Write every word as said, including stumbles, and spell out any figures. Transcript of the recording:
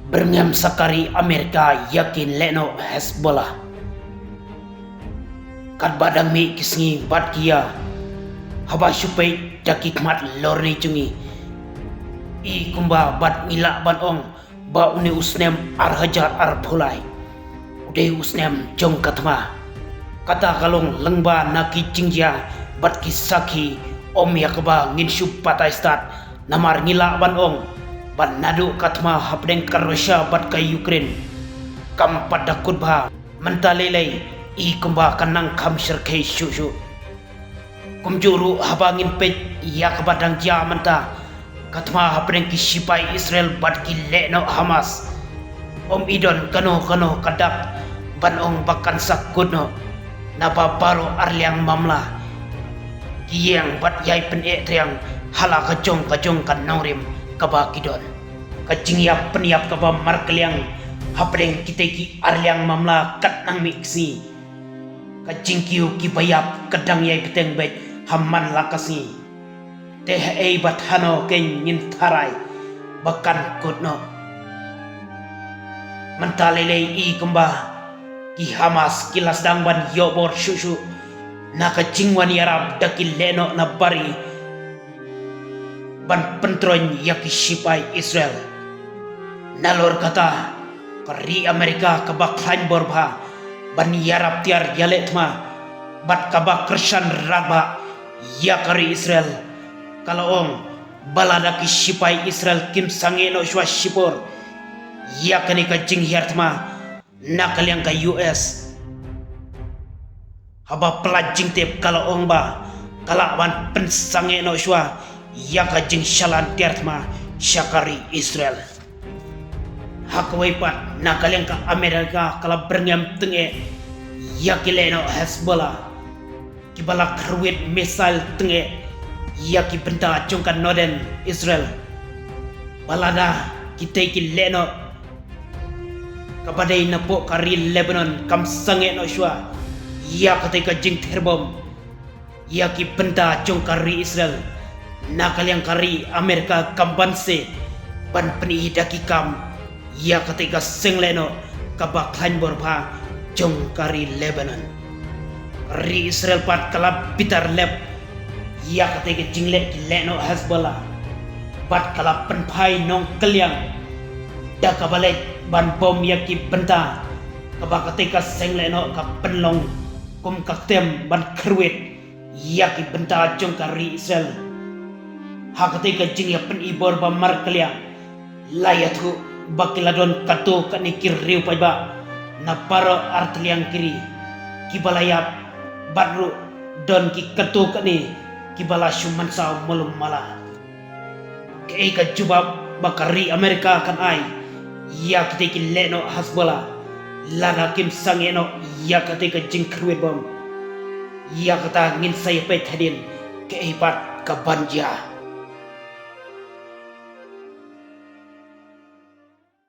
Byrngem sa ka ri Amerika ïa ki lehnoh Hezbollah. Katba dang mih ki sngi bad ki ïa, haba shu peit da ki khmat lorni jong ngi, i kumba bad ngi lah ban ong ba une u snem ar hajar arphew lai u dei u snem jong ka thma. Kata ka long lyngba na ki jingjia bad ki sakhi, ym ïa kaba ngin shu batai stad. Namar ngi lah ban ong ba naduh ka thma hapdeng ka Russia bad ka Ukraine kam pat da kut bha. Mynta lei lei i kumba ka nang kham shyrkhei shuh shuh. Kumjuh ruh haba ngin peit ïa kaba dang jia mynta, ka thma hapdeng ki shipai Israel bad ki lehnoh Hamas, ym i don kano kano ka dak ban ong ba kan sa kut noh. Naba baroh arliang mamla ki ïeng bad ïai pyneh triang ha la ka jong ka jong ka nongrim kaba ki don. Ka jingïap pynïap kaba markylliang hapdeng kitei ki arliang mamla kat nang mih ki sngi. Ka jingkiew kiba ïap ka dang ïai bteng beit ha man la ka sngi. Te haei bad hano kein ngin tharai ba kan kut noh? Mynta lei lei i kumba ki Hamas ki la sdang ban ïoh bor shuh shuh na ka jingwan ïarap da ki lehnoh na bari ban pyntroiñ ïa ki shipai Israel. Nalor kata, ka ri Amerika kaba khlaiñ bor bha ban ïarap tiar ïaleh thma bad kaba kyrshan rangbah ïa ka ri Israel, ka la ong ba lada ki shipai Israel kim sangeh noh shuwa shipor ïa kane ka jinghiar thma na ka liang ka U S, haba pynlait jingtip ka la ong ba ka lah ban pynsangeh noh shuwa ïa ka jingshalan tiar thma sha ka ri Israel. Ha kawei pat, na ka liang ka Amerika ka la byrngem tyngeh ïa ki lehnoh Hezbollah kiba la kyrwit missile tyngeh ïa ki bynta jong ka northern Israel. Ba lada kitei ki lehnoh kaba dei napoh ka ri Lebanon kam sangeh noh shuwa ïa katei ka jingthirbom ïa ki bynta jong ka ri Israel, na ka liang ka ri Amerika kam banse ban pyni da ki kam ïa katei ka seng lehnoh kaba khlaiñ bor bha jong ka ri Lebanon. Ri Israel pat ka la bitar lep ïa katei ka jingleh ki lehnoh Hezbollah bad ka la pynphai nongkylliang da kaba leit ban bom ïa ki bynta kaba katei ka seng lehnoh ka pynlong kum ka ktem ban kyrwit ïa ki bynta jong ka ri Israel. Ha katei ka jingïapyni bor ba markylliang, la ïathuh ba ki la don katto katne ki riew paidbah na baroh artylliang ki ri kiba la ïap, bad ruh don ki katto katne kiba la shu mynsaw malu mala. Kaei ka jubab ba ka ri Amerika kan ai ïa kitei ki lehnoh Hezbollah lada kim sangeh noh ïa katei ka jingkyrwit bom? Ïa kata ngin sa ïa peit hadien kaei pat ka ban jia.